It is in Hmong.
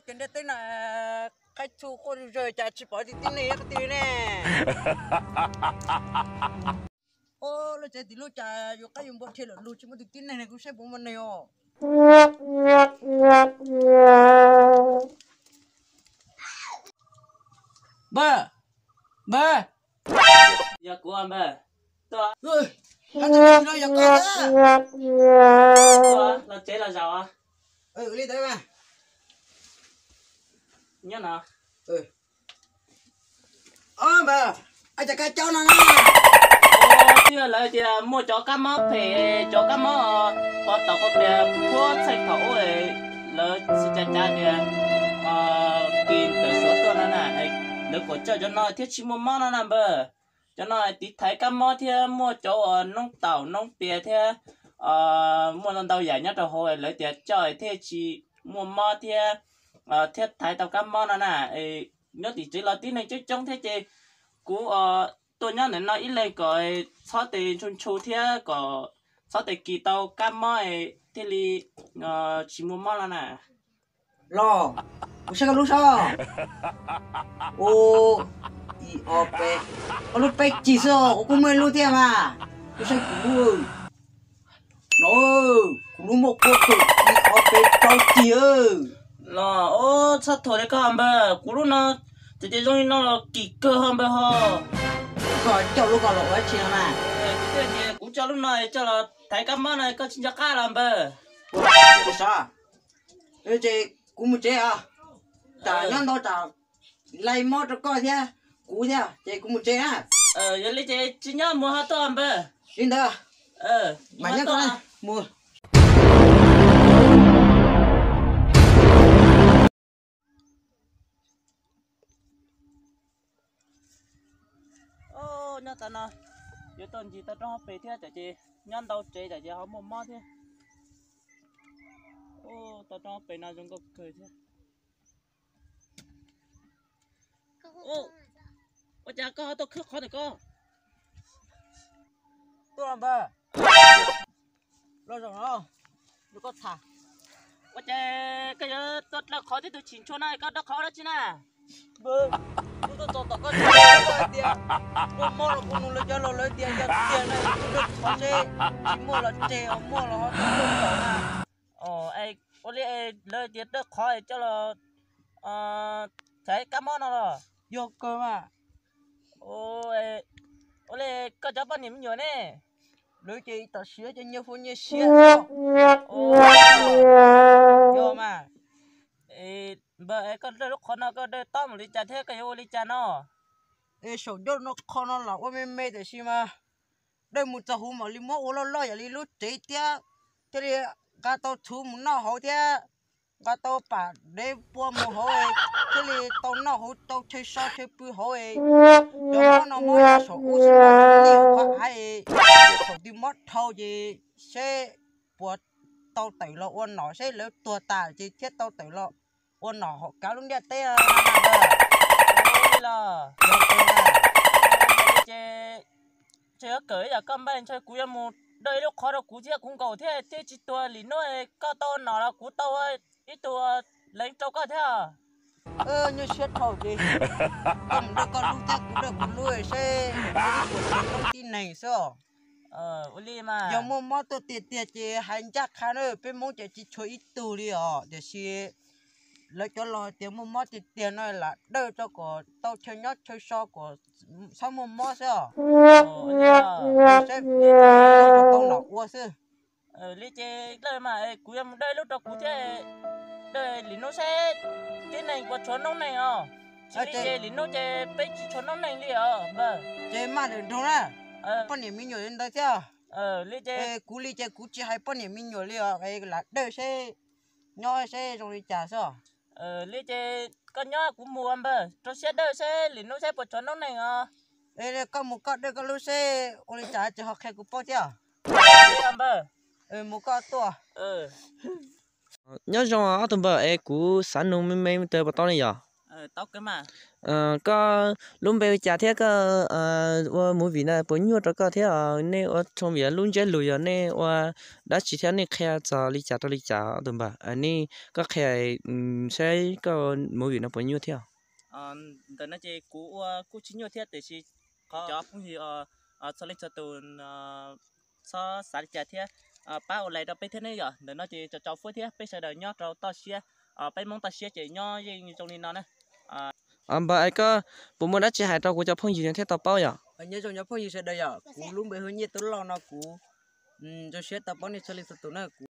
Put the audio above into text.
Ces ntiaj teb no qaib txhu quaj zawg cas tsis pom tus tib neeg qhov twg ne. Ua lub tsev tim lub cas yus qaib yus npua dhia lawm lug tsis muaj tus tib neeg ne, kuv saib puas muaj neeg os. Npawg, npawg. Yog kuv npawg. Tuaj. Hab tug neeg no yog koj xwb. Tuaj los tsev los zaum. Li ntawd mas. Nyob no. Ob npawg, cas koj caub no na? Twb yog lawv tias muaj cov kab mob phem, cov kab mob qhov taum qhov plias puab txheej thaum ub, lawv tsis cav cav tias kis tawm suav tuaj no na, lawv kuam coj cov no thiab tsis muaj mob no na npawg. Cov no tiv thaiv kab mob thiab muaj cov noob taum noob plias thiab muaj ntau yam nyob rau hauv, lawv tias coj thiaj tsis muaj mob thiab, thiab thaiv tau kab mob no na. Nyob tim tsev los tib neeg coob coob thiab ces kuv tuaj nyob ntawm no ib leeg kom txhob tes ntshu ntshu thiab kom txhob tes kis tau kab mob thiaj li tsis muaj mob no na. Los, kuv saib koj lub sob. Ua, ib, ob, peb. Koj lub peb cig xwb, kuv kuj muaj ib lub thiab mas. Kuv saib kuv lub. No, kuv lub muaj kuaj tus ib, ob, peb, plaub cig. Los, txhob thuam li koj npawg, kuv lub no txawm tias zoo li no los kim kawg ho npawg ho. Koj coj lub ko los ua dab tsi no na? Kuv coj lub no coj los thaiv kab mob no koj tsis nco qab los npawg. Ua, kuv mus tsev os. Tsam nyob ntau tsam lais mob rau koj thiab kuv thiab ces kuv mus tsev na. Yog li ces tsis nyob mus ho tuaj npawg. Li ntawd. Mas nyob koj mus. Nyob tas no, yuav tau ncig tau rau hauv pes thiab tsam ces nyob ntau tsev tsam ces ho muaj mob thiab. Tau rau hauv pes no zoo nkauj kawg thiab. Ua cas koj ho tuaj khwb qhov ntawm ko? Tuaj npawg. Los zaum no, nrog koj tham. Ua cas koj yuav tuaj dlawb qhov thiab tus chim ntshua no koj dlawb qhov ua dab tsi na? Kuv tuaj txog tom koj tsev, koj hais tias muaj mob los kuv nug lawv cov laus lawv tias yog tiag no kuv dlawb qhov seb tsis muaj los tseg, muaj los ho tuaj tom na. Ua li lawv tias dlawb qhov coj los thaiv kab mob no los? Yog kawg mas. Ua li koj cov poj niam me nyuam ne? Lawv ces tam sim no ces nyias hua nyias siab. Yog mas. Npawg, koj dlawb lub qhov no koj dlawb tob mus li cas thiab koj yuav ua li cas no? Es saum ncauj no qhov no los ua me me tiam sis mas dlawb mus txog hauv mam li muab ua loj loj yam li lub tsev thiab, thiaj li nqa tau txhuv mus noj hauv thiab nqa tau pam dev pua mus hauv, thiaj li tau noj hauv tau chaw so chaw pw hauv. Cov mob no mob nyob saum ub xwb, mob li qhov av, thaum twg mob dhau ces seb puas tau tawm los ua nom, seb lawv tuag tas ces thiaj tau tawm los ua nom hauv kav lub ntiaj teb. Ces tseem yuav kawm ib yam koj npawg, ntshe kuv yuav mus dlawb ib lub qhov rau kuv thiab kuv nkaum thiab thiaj tsis tuag. Lim hnub koj tau ua nom los kuv tau ua ib tug leev rau koj thiab. Nyuaj siab dhau ces koj mus dlawb koj lub thiab kuv dlawb kuv lub seb puas tshuav noob tib neeg xwb os. Yog muaj mob tuaj tiag tiag ces hais ncaj qha na, peb Hmoob ces tsis tshuav ib tug li os, tiam sis lawv cov laus hais tias muaj mob tiag tiag no lam dlawb rau kom tau chaw nyob chaw so kom txhob muaj mob xwb os. Saib tau nom ua xwb. Li ces dlawb mas kuv yuav mus dlawb ib lub rau kuv thiab, dlawb lim hnub seb tib neeg puas tshuav noob neej os. Tsis li ces lim hnub ces peb tsis tshuav noob neej li os npawg. Ces maj lwm nroog na, poj niam me nyuam li ntawd thiab. Li ces kuv li ces kuv tsis hais poj niam me nyuam li os, lam dlawb seb nyob seb zoo li cas xwb os. Li ces koj nyob kuv mus npawg, rau siab dlawb seb lim hnub seb puas tshuav noob neej os. Koj mus koj dlawb koj lub seb ua li cas ces ho qhia kuv paub thiab. Npawg, mus koj tuaj. Nyob zoo ob tug npawg, es kuv xav nug me me tawg puas tau ne yom? Koj lub npe ua cas thiab koj ua movie no puas nyuaj rau koj thiab? Nej ua movie lub ntsiab lus yog nej ua dab tsi thiab nej qhia txog li cas rau li cas tus npawg? Nej, koj qhia saib koj movie no puas nyuaj thiab. Ntawm no ces kuv ua kuj tsis nyuaj thiab tiam sis cov phooj ywg txhua leej txhua tus txhob xav li cas thiab pab ua like rau peb thiab ne yom. Ntawm no ces tsaus tsaus fuab thiab peb sawv daws nyob rau toj siab, peb Hmoob toj siab ces nyob yeej zoo li no na. Npawg, koj puas muaj dab tsi hais rau kuv cov phooj ywg no thiab tau paub yom? Nyob zoo cov phooj ywg sawv daws yom, kuv lub npe hu Nyiaj Tub Lauj no, kuv zoo siab tau paub nej txhua leej txhua tus na.